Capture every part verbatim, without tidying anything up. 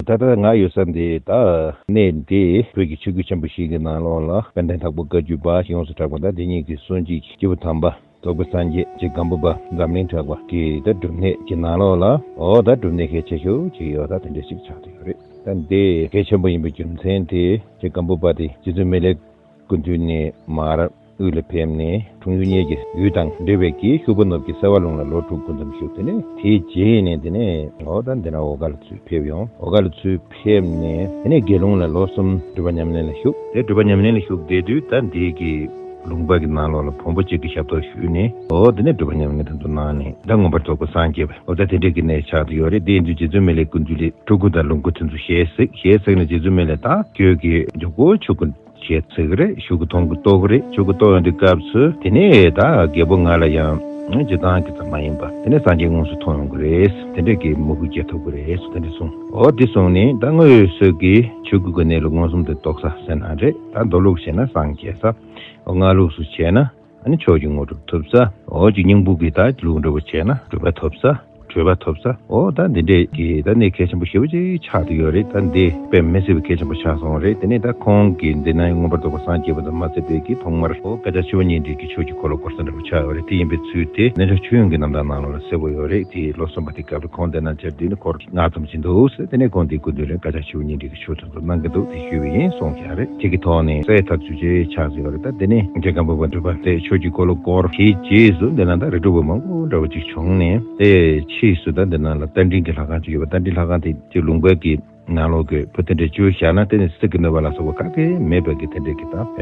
ད་ལྟ་ང་ཡོད་ས་འདི་ད་གནས་འདི་བོད་ཀྱི་ཆོས་བརྒྱུད་ཆེན་པོ་བཞི་གི་ནང་ལོགས་ལ་དཔལ་ལྡན་དྭགས་པོ་བཀའ་བརྒྱུད་པ་ཡོངས་སུ་གྲགས་པ་ད་འདི་ཉིད་ཀྱི་སྲུང་བརྒྱུད་ཀྱི་སྐྱེས་བུ་དམ་པ་རྫོགས་པའི་སངས་རྒྱས་རྗེ་སྒམ་པོ་པ་འཛམ་གླིང་གྲགས་པ་གི་ད་སྒྲུབ་གནས་ཀྱི་ནང་ལོགས་ལ་འོ་ད་སྒྲུབ་གནས་གལ་ཆེ་ཤོས་ཅིག་ཡོད་ད་དེ་འདྲ་ཞིག་ཆགས་བསྡད་ཡོད་རེད། ད་འདི་གལ་ཆེན་པོ་ཡིན་པའི་རྒྱུ་མཚན་དེ་རྗེ་སྒམ་པོ་པ་དེ་རྗེ་བཙུན་མི་ལའི་སྐུ་མདུན་ནས་མར་དབུས་ལ་ཕེབས་ནས་འཁྲུངས་ཡུལ་གནས་ཀྱི་ཡུལ་དང་འབྲེལ་བའི་གི་ཤུག་པ་ནུབ་ཀྱི་སེ་བ་ལུང་ལ་ལོ་དྲུག་སྐུ་མཚམས་བཞུགས། དེ་ནས་དེའི་རྗེས་ནས་དེ་ནས་འོ་ད་འདི་ན་འོ་ག་ལ་ཚུར་ཕེབས་ཡོང་། འོ་ག་ལ་ཚུར་ཕེབས་ནས་དེ་ནས་དགེ་ལུང་ལ་ལོ་གསུམ་སྒྲུབ་པ་ཉམས་ལེན་ལ་བཞུགས། དེ་སྒྲུབ་པ་ཉམས་ལེན་ལ་བཞུགས་བསྡད་དུས་ད་འདི་གི་ལུང་པ་གི་ནང་ལོགས་ལ་བོན་པོ་གཅིག་གི་ཞབས་ཏོག་ཞུས་ནས་འོ་དེ་ནས་སྒྲུབ་པ་ཉམས་ལེན་དེ་ཚོ་གནང་ནས་ད་མངོན་པར་རྫོགས་པ་སངས་རྒྱས་པ་འོ་ད་དེ་འདྲས་ཀྱི་གནས་ཆགས་བསྡད་ཡོད་རེད། དེ་ཡིན་དུས་རྗེ་བཙུན་མི་ལའི་སྐུ་མདུན་ལས་ཕྲུ་གུ་དང་ལོངས་སྐུ་དེ་ཚོ་ཞལ་གཟིགས། ཞལ་གཟིགས་ནས་རྗེ་བཙུན་མི་ལས་ད་ཁྱོད་ཀྱི་མགྱོགས་པོ་ཆོས་སྐུ་ཞལ་གཟིགས་རེད། ཆོས་སྐུ་མཐོང་གི་རྟོགས་ཀྱི་རེད། ཆོས་སྐུ་རྟོགས་ཡོང་དུས་སྐབས་སུ་དེ་ནས་ད་རྒྱལ་པོ་ང་ལ་ཡང་སྤྱིར་བཏང་གི་ཙམ་མ་ཡིན་པ་དེ་ནས་སངས་རྒྱས་དངོས་སུ་མཐོང་ཡོང་གི་རེད། དེ་འདྲས་ཀྱི་མོས་གུས་སྐྱེ་ཐུབ་ཀྱི་རེད་དེ་འདྲས་གསུངས། འོ་དེ་གསུངས་ནས་ད་དངོས་སུ་གི་ཆོས་སྐུ་གི་གནས་ལུགས་མངོན་སུམ་དུ་རྟོགས་ས་ཟེར་ན་རེད། ད་མདོ་ལུགས་བྱས་ན་སངས་རྒྱས་ས། འོ་སྔགས་ལུགས་སུ་བྱས་ན་ཨ་ནི་ཆོས་ཀྱི་དངོས་གྲུབ་ཐོབ་ས། འོ་ཅིག་སྙིང་པོ་གི་ད་ལུགས་འདྲ་བོ་བྱས་ན་སྒྲུབ་པ་ཐོབ་ས། གྲོལ་བ་ཐོབ་ས། འོ་ད་འདི་འདྲས་ཀྱི་ད་གནས་གལ་ཆེན་པོ་ཞེ་པོ་ཅིག་ཆགས་བསྡད་ཡོད་རེད། ད་འདི་དཔེ་མི་སྲིད་པའི་གལ་ཆེན་པོ་ཆགས་སོང་རེད། དེ་ནས་ད་ཁོང་གིས་འདི་ན་མངོན་པར་རྫོགས་པ་སངས་རྒྱས་པ་དང་མ་ཚད་པའི་གི་ཐོག་མར་འོ་བཀའ་ཕྱག་ཆུ་བོ་གཉིས་འདྲེས་ཀྱི་ཆོས་ཀྱི་འཁོར་ལོ་བསྐོར་ས་འདྲ་བོ་ཆགས་ཡོད་རེད། དེ་ཡིན་པའི་ཚུལ་དེ་རྣལ་འབྱོར་ཆོས་དབྱིངས་ཀྱི་རྣམ་ཐར་ནང་ལོགས་ལ་གསལ་པོ་ཡོད་རེད། དེ་ལོ་གསུམ་པ་དེ་སྐབས་ལ་ཁོང་འདི་ན་མཇལ་དུས་ནི་འཁོར་ལྔ་ཙམ་ཅིག་འདུག་ཟེར། དེ་ནས་ཁོང་འདིའི་སྐུ་མདུན་ལ་བཀའ་ཕྱག་ཆུ་བོ་གཉིས་འདྲེས་ཀྱི་ཆོས་དེ་ཚོ་གནང་གི་འདུག་དེ་ཞུས་པ་ཡིན་གསུངས་བཞག་རེད། དེ་གི་ཐོག་ནས་གསལ་ཐག་ཆོད་ཅིག་ཆགས་ཡོད་རེད། ད་དེ་ནས་རྗེ་སྒམ་པོ་པ་འབྲུག་པ་དེ་ཆོས་ཀྱི་འཁོར་ལོ་བསྐོར། དེའི་རྗེས་སུ་འདི་ན་ད་རི་ཁྲོད་པ་མང་པོ་འདྲ་བོ་ཅིག་བྱུང་ནས་དེ་ཕྱིས་སུ་ད་འདི་ན་ལ་རྟ་མགྲིན་གྱི་ལྷ་ཁང་ཅིག་ཡོད་པ། རྟ་མགྲིན་ལྷ་ཁང་དེ་ཅིག་ལུང་པའི་གི་ནང་ལོགས་ཀྱི་བུ་དེ་འདྲས་བཅོས་བཞག་ན་དེ་ནི་སྲེག་གི་གནོད་པ་ལ་སོགས་པ་ག་གེ་མེད་པའི་གི་དེ་འདྲས་ཀྱི་ད་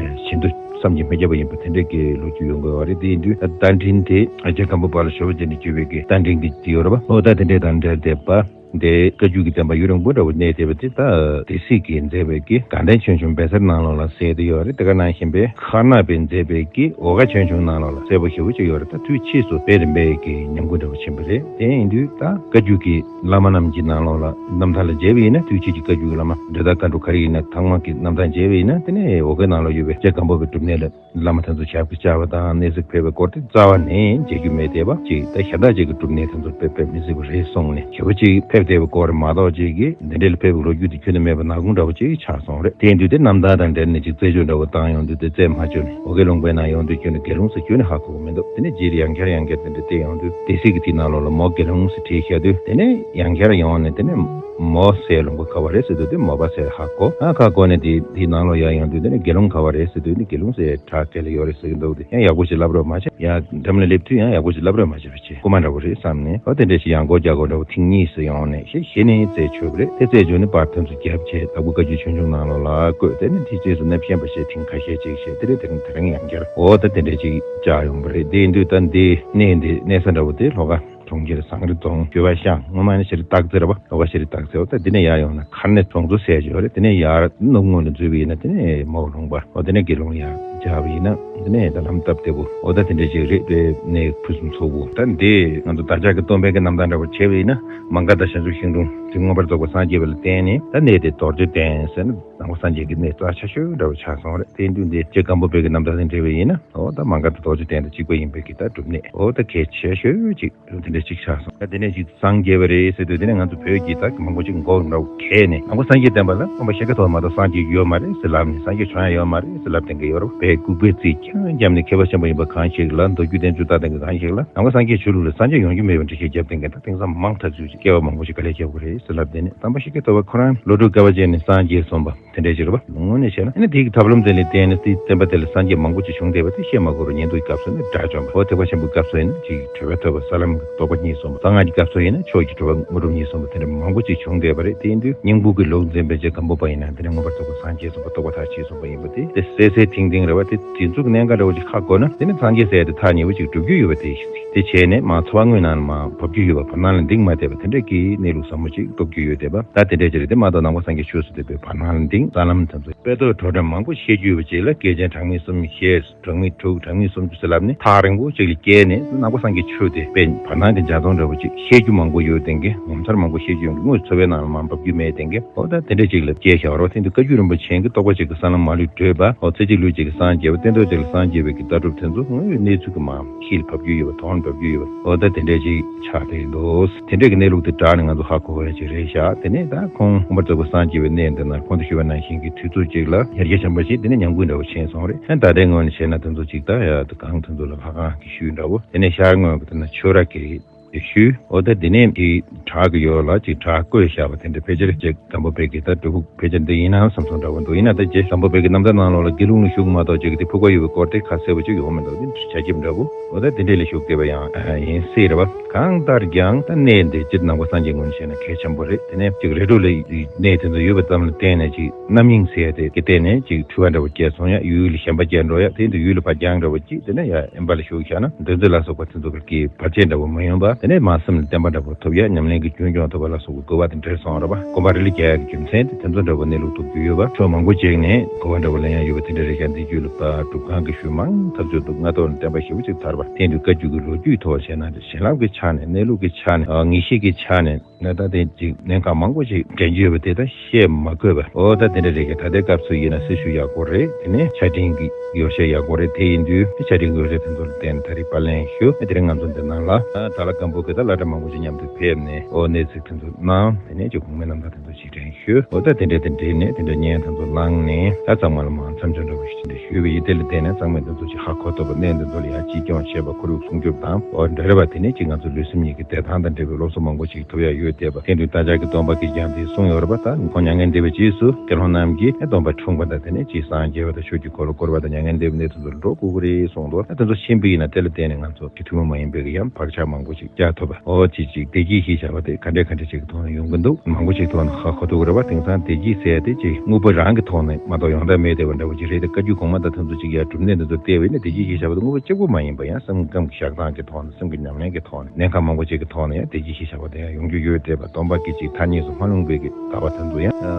ཞིང་དུ་བསམ་གྱིས་མི་ཁྱབ་པ་ཡིན་པ་དེ་འདྲས་ཀྱི་ལོ་རྒྱུས་ཡོང་གི་ཡོད་རེད། དེ་ཡིན་དུས་རྟ་མགྲིན་དེ་རྗེ་སྒམ་པོ་པ་ལ་ཞབས་པད་བརྒྱན་ནས་བཅོས་པའི་གི་རྟ་མགྲིན་གྱི་དེ་ཡོད་རེད་པ། ཨོ་ད་དེ་འདྲས་དང་འབྲེལ་བསྡད་པ། འདི་བཀའ་བརྒྱུད་ཀྱི་བསྟན་པ་ཡུན་རིང་པོ་འདྲ་བོ་གནས་བསྡད་པ་དེ་ད་སྡེ་སྲིད་ཀྱིས་མཛད་པའི་གི་དགའ་ལྡན་ཆོས་འབྱུང་བཛྲ་ནང་ལོགས་ལ་གསལ་བསྡད་ཡོད་རེད། དེ་ག་ནང་བཞིན་པའི་ཁར་ནག་པས་མཛད་པའི་གི་འོལ་ཁ་ཆོས་འབྱུང་ནང་ལོགས་ལ་གསལ་པོ་ཞེ་པོ་ཅིག་ཡོད་རེད། ད་དུས་ཕྱིས་སུ་དཔལ་རིམ་པའི་གི་ཉམས་མགུར་འདྲ་བོ་ཕྱིན་པ་རེད། དེ་ཡིན་དུས་ད་བཀའ་བརྒྱུད་ཀྱི་བླ་མ་རྣམས་ཀྱི་ནང་ལོགས་ལ་རྣམ་ཐར་ལ་མཇལ་བ་ཡིན་ན་དུས་ཕྱིས་ཀྱི་བཀའ་བརྒྱུད་ཀྱི་བླ་མ་འབྲི་དར་མཁའ་འགྲོ་ག་རེ་ཡིན་ན་ཚང་མ་གི་རྣམ་ཐར་མཇལ་བ་ཡིན་ན་དེ་ནས་འོལ་ཁའི་ནང་ལ་ཡོད་པའི་རྗེ་སྒམ་པོ་པའི་སྒྲུབ་གནས་ལ། བླ་མ་དེ་ཚོ་ཞབས་ཀྱིས་བཅགས་པ་དང་གནས་གཟིགས་ཕེབས་པའི་སྐོར་དེ་རྩ་བ་ནས་མཇལ་རྒྱུ་མེད་བསྡད་པ་ཅིག་ད་གཞན་དག་ཅིག་གི་སྒྲུབ་གནས་དེ་ཚོ་དཔེ་དཔེ་མི་སྲིད་པ་རེད་གསུངས་ནས་ཞེ་པོ་ཅིག་ཕེབས་བསྡད་པའི་སྐོར་མ་གཏོགས་ཅིག་གིས་འདི་འདྲ་ལ་ཕེབས་པའི་ལོ་རྒྱུས་དེ་ཁྱོན་ནས་མེད་པ་ནག་ཁུང་འདྲ་བོ་ཅིག་ཆགས་སོང་རེད། དེ་ཡིན་དུས་དེ་རྣམ་ཐར་དང་འབྲེལ་ནས་ཅིག་རྩད་གཅོད་འདྲ་བོ་བཏང་ཡོང་དུས་དེ་རྩད་མ་གཅོད་ནས་འོལ་ཁའི་ལུང་པའི་ནང་ཡོང་དུས་ཁྱོན་ནས་དགེ་སློང་ཟེར་ཁྱོན་ནས་ཧ་གོ་གི་མི་འདུག་དེ་ནས་རྗེས་ལ་ཡང་བསྐྱར་ཡང་བསྐྱར་དེ་འདྲ་བལྟས་ཡོང་དུས་སྡེ་སྲིད་ཀྱི་དེའི་ནང་ལོགས་ལ་མོ་དགེ་སློང་ཟེར་བྲིས་བཞག་དུས་དེ་ནས་ཡང་བསྐྱར་ཡོང་ནས་དེ་ནས་མོ་ཟེར་ལུང་པ་ག་བ་རེད་ཟེར་དུས་དེ་མོ་པ་ཟེར་ཧ་གོ། ཨ་ཁ་གོ་ནས་དེ་དེའི་ནང་ལོགས་ཡར་ཡོང་དུས་དེ་ནས་དགེ་སློང་ག་བ་རེད་ཟེར་དུས་ནི་དགེ་སློང་ཟེར་གྲགས་སྐད་ལ་ཡོད་རེད་ཟེར་གྱི་འདུག་དེ་ཡང་ཡག་པོ་ཞིག་བསླབ་རོགས་མ་བྱས། ཡང་འགྲམ་ལ་སླེབས་དུས་ཡང་ཡག་པོ་ཞིག་བསླབ་རོགས་མ་བྱས་པ་བྱས་རྐུན་མ་འདྲ་བོ་རེད་བསམ་ནས་ཨོ་དེ་འདྲ་ཞིག་ཡང་སྒོ་རྒྱག་དགོས་འདྲ་བོ་ཐེངས་གཉིས་སུ་ཡོང་ནས་ཞེ་ཞེ་ནས་རྩད་ཆོད་པ་རེད། དེ་རྩད་ཆོད་ནས་པར་དེ་ཚོ་བརྒྱབ་བྱས་དྭགས་པོ་བཀའ་བརྒྱུད་ཆོས་འབྱུང་ནང་ལོགས་ལ་བཀོད། དེ་ནས་དེ་རྗེས་སུ་གནས་ཆེན་པ་ཞེས་ཐེངས་ཁ་ཤས་ཅིག་བྱས་དེ་རེད། དེ་རིང་དེ་རིང་ཡང་བསྐྱར་ཨོ་ད་དེ་འདྲ་ཞིག་བཅར་ཡོང་པ་རེད། དེ་ཡིན་དུས་ད་འདི་གནས་འདི་གནས་ས་འདྲ་བོ་དེ་ལྷོ་ཁ། གྲོང་ཁྱེར་ཟངས་རི་རྫོང་གི་བ་ཤང་སྔོན་མ་ནི་ཤྲི་ཏཱག་ཙི་ར་བ་ལོ་ག་ཤྲི་ཏཱག་ཙི་བ་ད་འདི་ནས་ཡར་ཡོང་ན་ཁ་ནས་གྲོང་ཚོ་ཟེར་གྱི་ཡོད་རེད། དེ་ནས་ཡར་ནུབ་ངོས་ལ་འཛུལ་བ་ཡིན་ན་དེ་ནས་མའོ་ལུང་པ་འོ་དེ་ནས་དགེ་སློང་ཡར་སྦྱར་བ་ཡིན་ན་དེ་ནས་ད་ལམ་སྟབས་བདེ་པོ་འོ་ད་དེ་འདྲ་ཅིག་རེད། དེ་ནས་ཕུན་སུམ་ཚོགས་པོ་ད་འདི་ང་ཚོ་བདག་ཅག་གི་སྟོན་པའི་གི་རྣམ་ཐར་འདྲ་བོ་བྱས་པ་ཡིན་ན་མ་ག་དྷ་བྱང་ཆུབ་ཤིང་དྲུང་དེ་མངོན་པར་རྫོགས་པ་སངས་རྒྱས་པ་ལ་བརྟེན་ནས་ད་གནས་དེ་རྡོ་རྗེ་གདན་ཟེར་ན་ནང་པ་སངས་རྒྱས་ཀྱི་གནས་རྩ་ཆེ་ཤོས་འདྲ་བོ་ཆགས་སོང་རེད། དེ་དུས་འདི་རྗེ་སྒམ་པོ་པའི་གི་རྣམ་ཐར་དང་འབྲེལ་བ་ཡིན་ན་འོ་ད་མ་ག་དྷ་རྡོ་རྗེ་གདན་དང་གཅིག་པ་ཡིན་པའི་གི་ད་སྒྲུབ་གནས་འོ་ད་གལ་ཆེ་ཤོས་ཅིག་དེ་འདྲ་ཅིག་ཆགས་སོང་། ད་དེ་ནས་ཅིག་སངས་རྒྱས་པ་རེད་ཟེར་དུས་དེ་ནས་ང་ཚོ་བོད་ཀྱི་ད་མང་པོ་ཅིག་མགོ་འདྲ་བོ་གས་ནས་ནང་པ་སངས་རྒྱས་བསྟན་པ་ལ་སྟོན་པ་ཤཱཀྱ་ཐུབ་པ་མ་གཏོགས་སངས་རྒྱས་ཡོད་མ་རེད་ཟེར་ལབ་ནས་སངས་རྒྱས་བྱུང་ཡ་ཡོད་མ་རེད་ཟེར་ལབ་བསྡད་མཁན་ཡོད་རེད། བོད་ལྐུགས་པའི་རྩིས་རྐྱང་བརྒྱབ་ནས་མཁས་པ་ཆེན་པོ་ཡིན་པ་གང་ཞིག་ལ་མདོ་རྒྱུད་བསྟན་བཅོས་ལྟ་སྟངས་ཀྱི་གང་ཞིག་ལ་ནང་པ་སངས་རྒྱས་ཆོས་ལུགས་ལ་སངས་རྒྱས་ཡོང་རྒྱུ་མེད་པའི་འགྲེལ་བཤད་བརྒྱབ་བསྡད་མཁན་ད་དེང་སང་མང་ཐག་ཆོད་ཅིག་སྐྱེ་བ་མང་པོ་ཞིག་དཀའ་ལས་རྒྱབ་དགོས་རེད་ཟེར་ལབ་བསྡད་ནས་སྟོན་པ་ཤཱཀྱ་ཐུབ་པ་ཁོ་རང་ལོ་དྲུག་དཀའ་བ་སྤྱད་ནས་སངས་རྒྱས་སོང་པ། དེ་འདྲའི་ཅིག་རེད་པ། དངོས་གནས་བྱས་ན་ཨ་ནི་དེའི་ཐབས་ལམ་དེ་ལ་བརྟེན་ནས་དེའི་བསྟན་པ་དེ་ལ་སངས་རྒྱས་མང་པོ་ཅིག་བྱུང་བསྡད་པ་དེ་བཤད་མ་དགོས་རུང་ཉན་ཐོས་ཀྱི་སྐབས་སུ་ནི་དགྲ་བཅོམ་པ། འོ་ཐེག་པ་ཆེན་པོའི་སྐབས་སུ་ཡིན་ན་ཅིག་གྲོལ་བ་ཐོབ་པ་ས་ལམ་གྱི་རྟོགས་པ་གཉིས་སོང་བ། གསང་སྔགས་ཀྱི་སྐབས་སུ་ཡིན་ན་ཆོས་ཀྱི་གྲོལ་བ་དངོས་གྲུབ་གཉིས་སོང་བ་དེ་འདྲ་མང་པོ་ཅིག་བྱུང་བསྡད་པ་རེད། དེ་ཡིན་དུས་སྙིང་པོ་གི་ལུགས་འཛིན་པའི་རྗེ་སྒམ་པོ་པ་ཡིན་ན་དེ་ནས་མངོན་པར་རྫོགས་པ་སངས་རྒྱས་སོང་བ་རྟོགས་པ་མཐར་ཕྱིན་སོང་བ་ཡིན་པ་དེ་དེ་གསལ་གསལ་ཐིང་ཐིང་རེད་པ། དེ་དེ་ཚོ་གི་གནད་འགག་འདྲ་བོ་ཅིག་ཧ་གོ་ན་དེ་ནི་སངས་རྒྱས་ཟེར་ཡ་དེ་ཐག་ཉེ་བོ་ཅིག་སྒྲུབ་རྒྱུ་ཡོད་པ་དེ་དེ་བྱས་ནས་མ་འཚོ་བ་དངོས་ནང་ལ་མ་བབས་རྒྱུ་ཡོད་པ་བར་སྣང་ལ་འདིང་མ་བསྡད་པ་དེ་འདྲ་གི་གནས་ལུགས་ཟབ་མོ་ཅིག་རྟོགས་རྒྱུ་ཡོད་བསྡད་པ། ད་དེ་འདྲ་ཅིག་རེད། དེ་མ་གཏོགས་ནང་པ་སངས་རྒྱས་ཆོས་སུ་འདུས་པའི་བར་སྣང་ལ་འདིང་ས་ལམ་དེ་ཚོ་དཔེ་ཐོག་བྲོ་འགྲམ་མང་པོ་བཤད་རྒྱུ་ཡོད་པ་ཅིག་ལ་བསྐལ་ཆེན་གྲངས་མེད་གསུམ་ཞེས་གྲངས་མེད་དྲུག་གྲངས་མེད་སུམ་ཅུ་ཟེར་ལབ་ནས་ཐག་རིང་པོ་ཅིག་ལ་བསྐྱལ་ནས་ནང་པ་སངས་རྒྱས་ཆོས་དེ་དཔེ་བར་སྣང་ འདི་འཇའ་ཚོན་འདྲ་པོ་ཅིག་ཤེས་རྒྱུ་མང་པོ་ཡོད་དེང་གི། ངོ་མཚར་མང་པོ་ཤེས་རྒྱུ་ཡོང་གི། དངོས་འཚོ་བའི་ནང་ལ་མ་བབས་རྒྱུ་མེད་དེང་གི། འོ་ད་དེ་འདྲ་ཅིག་ལ་སྐྱེས་བཞག་རོགས། དེ་འདི་བཀའ་བརྒྱུད་རིན་པོ་ཆེ་གི་རྟོགས་པ་ཅིག་གི་ས་ལམ་མ་ལུས་བགྲོད་པ། འོ་ཚེ་གཅིག་ལུས་གཅིག་གི་སངས་རྒྱས་པ། གཏན་ཐོག་ཅིག་ལ་སངས་རྒྱས་པའི་གི་ལྟ་གྲུབ་དེ་ཚོ་དངོས་ཡོད་གནས་ཚུལ་གི་མ་ཤེས་ལ་བབས་རྒྱུ་ཡོད་པ། དོན་བབས་རྒྱུ་ཡོད་པ། འོ་ད་དེ་འདྲ་ཅིག་ཆགས་བསྡད་འདུག། དེ་འདྲ་གི་གནས་ལུགས་དེ་དྲ་ནས་ང་ཚོ་ཧ་གོ་བ་ཅིག་རེད་ཤག། དེ་ནས་ད་ཁོང་མངོན་པར་རྫོགས་པ་སངས་རྒྱས་པའི་གནས་འདི་ན་གོང་དུ་ཞུས་པ་ནང་བཞིན་གྱི་དུས་ཚོད་ཅིག་ལ་ཡར་རྒྱས་ཆེན་པོ་ཞིག་དེ་ནས་ཉམས་རྒུད་འདྲ་བོ་ཕྱིན་སོང་རེད། ཨ་ད་ལྟའི་ངོས་ནས་བྱས་ན་དེ་ཚོ་ཅིག་ད་ཡ་ད་གང་དེ་ཚོ་ལ་ལྷ་ཁང་གི་ཤུལ་འདྲ་བོ། དེ་ནས་ཤར་ངོས་ཀྱི་དེ་ན་ཆོས་ར་གི་ཤུལ། འོ་ད་དེ་ནས་དེ་བྲག་གི་ཡོལ་ལ་ཅིག་བྲག་བརྐོས་བཞག་པ་དེ་འདྲ། ཕལ་ཆེར་ཅིག་སམ་བྷོ་ཊ་གི་ད་སྒྲུབ་ཕུག་ཕལ་ཆེར་འདི་ཡིན་ནའང་བསམ་སོང་འདྲ་བོ་འདུག། ཡིན་ན་ད་རྗེ་སམ་བྷོ་ཊ་གི་རྣམ་ཐར་ནང་ལོགས་ལ་དགེ་ལུགས་ནས་བཞུགས་མ་གཏོགས་ཅིག་དེ་ཕུག་པ་ཡོད་པའི་སྐོར་དེ་ཁ་གསལ་པོ་ཅིག་ཡོང་མི་འདུག། དེ་བྱ་སྐྱིབས་འདྲ་བོ། འོ་ད་དེ་འདྲས་ལ་བཞུགས་བསྡད་པ་ཡང་ཡིན་སྲིད་རེད་བ། གང་ལྟར་ཀྱང་ད་གནས་འདི་སྤྱིར་ནང་པ་སངས་རྒྱས་ངོས་ནས་བཤད་ན་གལ་ཆེན་པོ་རེད། དེ་ནས་ཅིག་རི་ཁྲོད་ལ་གནས་དེ་ཚོ་ཡོད་པ་ཙམ་ལ་བརྟེན་ནས་ཅིག་རྣམ་གཡེང་ཟེར་ཡ་དེ་གི་སྟེང་ནས་ཅིག་འཁྲུལ་བ་འདྲ་བོ་སྐྱེས་སོང་ཡ། ཡུལ་ལ་ཞེན་པ་སྐྱེས་འགྲོ་ཡ། དེ་འདི་ཡུལ་ལ་ཕར་རྒྱང་འདྲ་བོ་ཅིག་དེ་ནས་ཡ་དབེན་པ་ལ་བཞུགས་བཞག་ན་འདི་ཚོ་ལ་སོགས་པ་དེ་ཚོ་གི་བར་ཆད་འདྲ་བོ་མ་ཡོང་བ། དེ་ནས་མ་བསམ་ནས་བརྟན་པ་འདྲ་བོ་ཐོབ་ཡ། ཉམས་ལེན་གྱི་རྒྱུན་སྐྱོང་ཐུབ་པ་ལ་སོགས་པའི་དགོས་པ་དེ་འདྲ་སོང་རེད་བ། གོམ་པ་རི་ལི་རྒྱག་ཡ་གི་རྒྱུ་མཚན་དེ་དེ་ཚོ་འདྲ་བོ་གནས་ལུགས་རྟོགས་རྒྱུ་ཡོད་བ། ཕྱོགས་མང་པོ་ཅིག་ནས་གོ་བ་འདྲ་བོ་ལེན་ཡ་ཡོད་པ་དེ་འདྲ་རེད་ཤག། འདི་རྒྱུད་ལ་པ་སྒྲུབ་ཁང་གི་ཤུལ་མང་ཐག་ཆོད་འདུག། སྔ་ཐོག་ནས་བསྟན་པ་ཞེ་པོ་ཅིག་དར་བ། དེ་འདུག། བཀའ་བརྒྱུད་ཀྱི་ལོ་རྒྱུས་ཐོག་བྱས་ན་བྱིན་རླབས་ཀྱི་ཆ་ནས། གནས་ལུགས་ཀྱི་ཆ་ནས། ཨ་ངེས་ཤེས་ཀྱི་ཆ་ནས། ད་ལྟ་དེ་ཅིག་གནད་འགག་མང་པོ་ཞིག་འདྲེན་རྒྱུ་ཡོད་པ་དེ་ད་བཤད་མ་དགོས་པ། འོ་ད་དེ་འདྲ་རེད་ཀྱི། ད་ལྟའི་སྐབས་སུ་ཡིན་ན་སྲི་ཞུ་ཡག་པོ་རེད། དེ་ནས་ཆ་འཕྲིན་གྱི་ཡོ་བྱད་ཡག་པོ་རེད། དེ་ཡིན་དུས་ཆ་འཕྲིན་གྱི་ཡོ་བྱད་དེ་ཚོ་ལ་བརྟེན་ནས་ད་རེས་པར་ལེན་ཞུ། དེ་རིང་ང་ཚོ་འདི་ནང་ལ་ཨ་དྭགས་ལྷ་སྒམ་པོ་གི་ད་བླ་གྲྭ་མང་པོ་ཞིག་མཉམ་དུ་ཕེབས་ནས། འོ་གནས་ཚུལ་དེ་ཚོ་གནང་། དེ་ནས་ཅིག་གོང་མའི་རྣམ་ཐར་དེ་ཚོ་ཞིག་དྲན་ཞུ། འོ་ད་དེ་འདྲ་དེ་འདྲ་ནས་དེ་འདྲ་བརྙན་དེ་ཚོ་བླངས་ནས། ད་ཚང་མ་ལ་མ་མཚམས་སྦྱོར་འདྲ་བོ་ཞིག་དེ་འདྲ་ཞུས་པ་ཡིན། དེ་ལ་བརྟེན་ནས་ཚང་མས་དེ་ཚོ་ཅིག་ཧ་གོ་ཐུབ་པ། གནས་འདི་ཚོ་ལ་ཡང་གཅེས་སྐྱོང་བྱེད་པ། ཁོར་ཡུག་སྲུང་སྐྱོབ་དང་། འོ་འདྲ་རེད་བ། དེ་ནས་ཅིག་ང་ཚོ་ལུས་སེམས་གཉིས་ཀྱི་བདེ་ཐང་དང་འབྲེལ་བའི་སློབ་གསོ་མང་པོ་ཞིག་ཐོབ་ཡ་ཡོད་བསྡད་པ། དེ་འདུག། རྟ་ལྕག་གི་སྟོན་པ་གིས་ཀྱང་དེ་གསུངས་ཡོད་རེད་པ། ད་ཁོང་མྱ་ངན་འདས་པའི་རྗེས་སུ་དགེ་སློང་རྣམས་ཀྱིས་སྟོན་པ་འཁྲུངས་པ་དང་། དེ་ནས་ཅིག་སངས་རྒྱས་པ་དང་ཆོས་ཀྱི་འཁོར་ལོ་བསྐོར་བ་དང་། མྱ་ངན་འདས་པའི་གནས་དེ་ཚོ་ལ་འགྲོ་དགོས་ཀྱི་རེད་གསུངས་འདུག། ད་དེ་ཚོ་ཤེས་པ་ཡིན་ན་དེ་ལ་བརྟེན་ནས་ང་ཚོ་ཅིག་ཐུན་མོང་མ་ཡིན་པའི་གི་ཡང་བག་ཆགས་མང་པོ་ཞིག་བསྐྱར་ཐུབ་པ། འོ་ཅིག་ཅིག་བདེ་སྐྱིད་ཞེས་བྱ་བ་དེ་ག་འདྲས་ག་འདྲས་ཅིག་གི་ཐོག་ནས་ཡོང་གི་འདུག། མང་པོ་ཞིག་ཐོག་ནས་ཧ་གོ་ཐུབ་ཀྱི་རེད་བ། དེང་སང་བདེ་སྐྱིད་ཟེར་ཡ་དེ་ཅིག་དངོས་པོ་རང་གི་ཐོག་ནས་མ་གཏོགས་ཡོང་ཐབས་མེད་བསྡད་པ་འདྲ་བོ་ཅིག་རེད། དེ་བཀའ་བརྒྱུད་གོང་མ་དང་དེ་ཚོ་ཅིག་ཡ་སྒྲུབ་གནས་དེ་ཚོ་བལྟས་པ་ཡིན་ན་བདེ་སྐྱིད་ཞེས་བྱ་བ་དེ་དངོས་པོ་གཅིག་པུ་མ་ཡིན་པ། ཡང་སེམས་ཁམས་ཀྱི་བཞག་སྟངས་ཀྱི་ཐོག་ནས། སེམས་ཀྱི་ཉམས་ལེན་གྱི་ཐོག་ནས། གནས་ཁག་མང་པོ་ཅིག་གི་ཐོག་ནས་ཡང་བདེ་སྐྱིད་ཞེས་བྱ་བ་དེ་ཡང་ཡོང་རྒྱུ་ཡོད་བསྡད་པ། སྟོན་པ་གིས་ཅིག་ཐ་སྙད་སུ་མ་ལྷུང་བའི་གི་དག་པ་དེ་ཚོ་ཡང་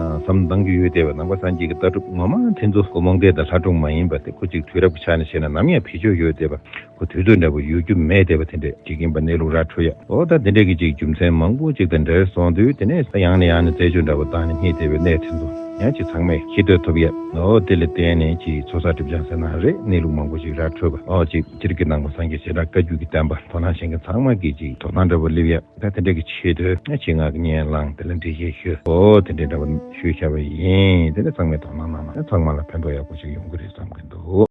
བསམ་བློ་གཏང་རྒྱུ་ཡོད་བསྡད་པ། ནང་པ་སངས་རྒྱས་ཀྱི་ལྟ་གྲུབ་ངོ་མ་དེ་ཚོ་ཁོ་རྨོངས་དད་དང་ལྷ་སྒྲུང་མ་ཡིན་པ་དེ། ཁོ་ཅིག་དུས་རབས་ཀྱི་ཆ་ནས་བཤད་ན་ནམ་ཡང་བེད་སྤྱོད་ཡོད་བསྡད་པ། ཁོ་དུས་ཚོད་འདྲ་པོ་ཡོད་རྒྱུ་མེད་བསྡད་པ་དེ་འདྲས་ཅིག་ཡིན་པ་གནས་ལུགས་ར་འཕྲོད་ཡ། འོ་ད་དེ་འདྲས་ཀྱི་ཅིག་རྒྱུ་མཚན་མང་པོ་ཅིག་དང་འབྲེལ་སོང་དུས། དེ་ནས་ད་ཡང་ནས་ཡང་ནས་རྩད་གཅོད་འདྲ་པོ་བཏང་ནས་རྙེད་བསྡད་པའི་གནས་དེ་ཚོ་ཡང་ཅིག་ཚང་མས་ཤེས་འདོད་ཐུབ་ཡ། འོ་དེ་ལ་བརྟེན་ནས་ཅིག་ཚོགས་བསགས་སྒྲིབ་སྦྱང་ཟེར་ན་རེད། གནས་ལུགས་མང་པོ་ཅིག་ར་འཕྲོད་པ། འོ་ཅིག་སྤྱིར་གྱི་ནང་པ་སངས་རྒྱས་བྱེ་བྲག་བཀའ་བརྒྱུད་ཀྱི་བསྟན་པ་དོ་སྣང་བྱེད་མཁན་ཚང་མ་གིས་ཅིག་དོ་སྣང་འདྲ་པོ་སླེབས་ཡ། ད་དེ་འདྲས་ཀྱི་ཆེད་དུ་ང་ཅིག་ངག་གི་སྙན་ལངས་དེ་ལ་འགྲེལ་བཤད་ཞུ། འོ་དེ་འདྲས་འདྲ་པོ་ཞུས་བཞག་པ་ཡིན། དེ་ནས་ཚང་མས་དོ་སྣང་གནང་ན་ཚང་མ་ལ་ཕན་ཐོགས་ཡག་པོ་ཞིག་ཡོང་གི་རེད་བསམ་གྱི་འདུག།